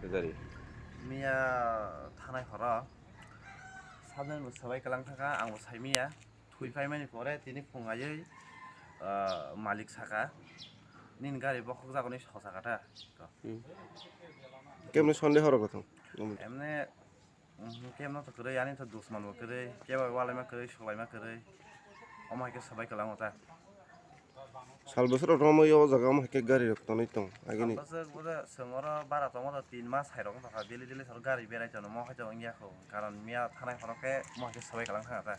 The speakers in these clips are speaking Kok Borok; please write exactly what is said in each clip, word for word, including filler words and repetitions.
Pujari. Miya thanai horo sajani bo swbai kwlang thangkha, ang bo sai miya. Thwi phaimani pore tini phung aiwi, ah, malik saka, "Nini gari bokhok jago," hinwi sosaka ta. Hmm. Kemni Sunday horo gothong? Emne, mhm, kemno to kwrwi, ani to dusman bo kwrwi, kebo walaima kwrwi, sulaima kwrwi. Omo hai khe swbai kwlango ta. Sal bwswk rok romwi o jaga omo hai khe gari rok tonwi tong agini. Bwswk bwswk chwng oro bara tongo do tin mas hai rok wngkha, daily daily sor gari berai tono mo hai to wngya kho, karon miya thanai horo khe mo hai khe swbai kwlang thangkha ta.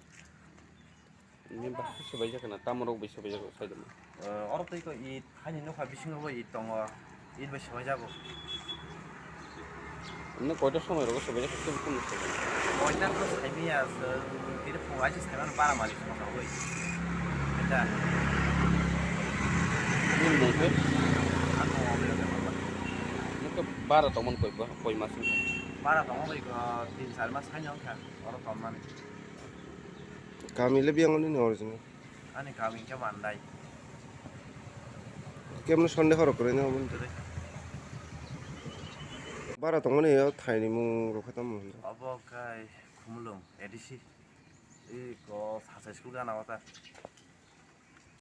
Ni bahai swbaijak na, tamo rok bai swbaijak sai dama. Eh, oro tei ko it, haini nokha bisingo bo it tongo, it bai swbaijago. Ni koita somoi rogo swbaijak, kum kum swbaijak. Koita ko saimiya, so, tini phung aisa saimano bara malik songsa oi. Eta. Ni mungke? Ako mobile ko. Ni ko bara tongmon koi ba, koi mas. Bara tongmon koi ko tin char mas haino kha, oro tongmani. Kami le biyang ni original. Ani kami khe Mandai. Kemno Sunday horo kwrwi no omo. Kwrwi. Bara tongmani o thaini mung rok khe tamo. Obo khai Khumulwng A D C. I ko Sachai school gana wata.